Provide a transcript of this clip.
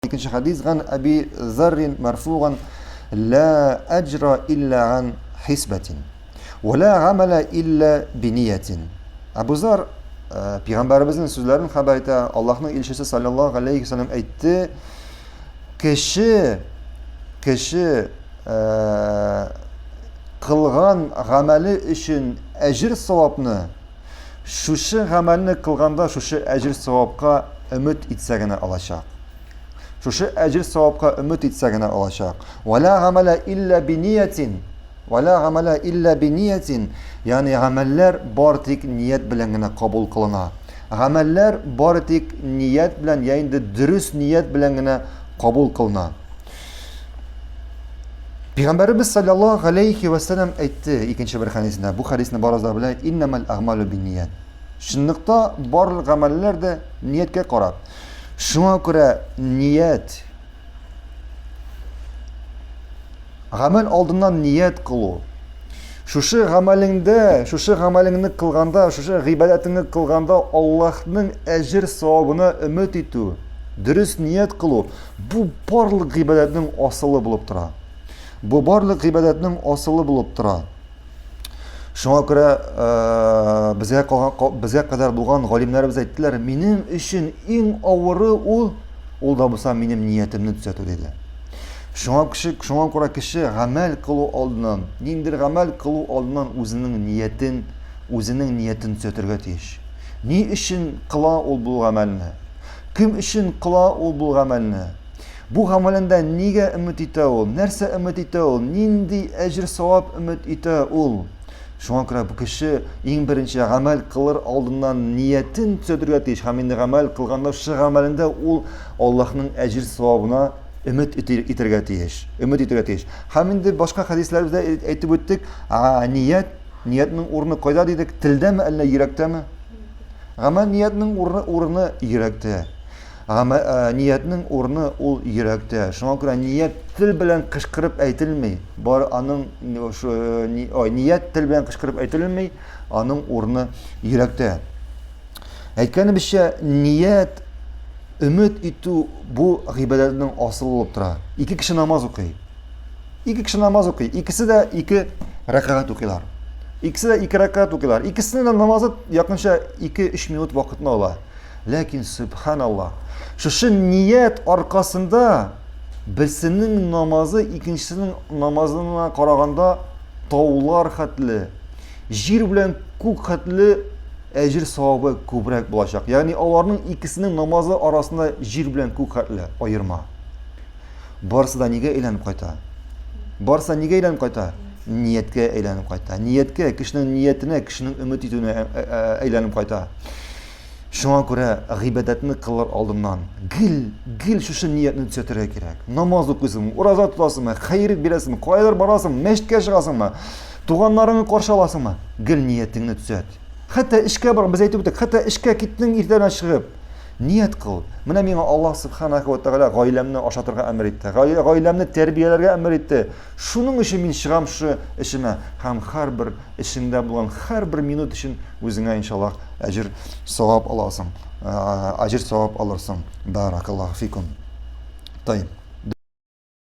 Икенче хәдис ган Әби Заррин марфуган ла аҗра илля ган хисбәтин ва ла гамәлә илля биниятин. Әбу Зар э, пәйгамбәребезнең сүзләрен хәбәр итә, Аллаһның илчесе саллаллаһу алейхи вәсәлләм әйтте, кеше кеше э, кылган гамәле өчен әҗер савапны Шушы гамәлне кылганда шушы әҗер савапка өмет итсә генә алачак. Шушы әҗер савапка өмет итсә генә алачак. Вала гамәлә илля биниятин. Вала гамәлә илля биниятин. Ягъни гамәлләр бар тик ният белән генә кабул кылына. Гамәлләр бары тик ният белән, я инде дөрес ният белән генә кабул кылына. Пәйгамбәребез саллаллаһу алейхи ва саллям әйтте икенче бер хәдисендә. Бу хәдисне барыбыз да белә. Иннамал агмалу бинният. Чынлыкта барлык гамәлләр дә нияткә карап. Шуңа күрә ният гамәл алдыннан ният кылу. Шушы гамәлеңдә, шушы гамәлеңне кылганда, шушы гыйбадәтеңне кылганда Аллаһның әҗер савабына өмет итү, дөрес ният кылу Бу барлык гыйбадәтнең асылы булып тора. Бу барлык гыйбадәтнең асылы булып тора. Шуңа күрә э, безгә безгә кадәр булган галимнәребез әйттеләр, минем өчен иң авыры ул, ул да булса минем ниятемне төзәтү диде. Шуңа кеше, шуңа күрә кеше гамәл кылу алдыннан, ниндидер гамәл кылу алдыннан үзенең ниятен, үзенең ниятен төзәтергә тиеш. Ни өчен кыла ул бу гамәлне? Кем өчен кыла ул бу гамәлне? Бу гамәлендә нигә өмет итә ул? Нәрсә өмет итә ул? Нинди әҗер-савап өмет итә ул? Шуңа күрә бу кеше иң беренче гамәл кылыр алдыннан ниятен төзәтергә тиеш һәм инде гамәл кылганда шушы гамәлендә ул Аллаһның әҗер-савабына өмет итәргә тиеш. Өмет итәргә тиеш. Һәм инде башка хәдисләребездә әйтеп үттек, ният, ниятнең урыны кайда дидек? Телдәме әллә йөрәктәме? Гамәл ниятнең урыны, урыны йөрәктә. Гамәл э, ниятнең урыны ул йөрәктә. Шуңа күрә ният тел белән кычкырып әйтелми. Бар аның э, ой, ният тел белән кычкырып әйтелми, аның урыны йөрәктә. Әйткәнебезчә, ният өмет итү бу гыйбадәтнең асылы булып тора. Ике кеше намаз укый. Ике кеше намаз укый, икесе дә ике рәкәгать укыйлар. Икесе дә ике рәкәгать укыйлар. Икесенең дә намазы якынча 2-3 минут вакытны ала. Ләкин субханаллах, шушы ният аркасында берсенең намазы икенчесенең намазына караганда таулар хәтле, җир белән күк хәтле әҗер савабы күбрәк булачак. Ягъни аларның икесенең намазы арасында җир белән күк хәтле аерма. Барысы да нигә әйләнеп кайта? Барысы да нигә әйләнеп кайта? Нияткә әйләнеп кайта. Нияткә, кешенең ниятенә, кешенең өмет итүенә э, э, э, әйләнеп кайта. Шуңа күрә гыйбадәтне кылыр алдыннан гел, гел шушы ниятне төзәтергә кирәк. Намаз укыйсыңмы, ураза тотасыңмы, хәер бирәсеңме, каядыр барасыңмы, мәчеткә чыгасыңмы, туганнарыңны каршы аласыңмы, гел ниятеңне төзәт. Хәтта эшкә бар, без әйтеп үттек, хәтта эшкә киттең иртәдән чыгып, Ният кыл. Менә миңа Аллаһ Субханаху ва Тәгалә гаиләмне ашатырга әмер итте. Гаиләмне тәрбияләргә әмер итте. Шуның өчен мин чыгам шушы эшемә һәм һәрбер эшеңдә булган һәрбер минут өчен үзеңә иншаллаһ әҗер савап аласың. Әҗер савап алырсың. Баракаллаһу фикум. Тайып.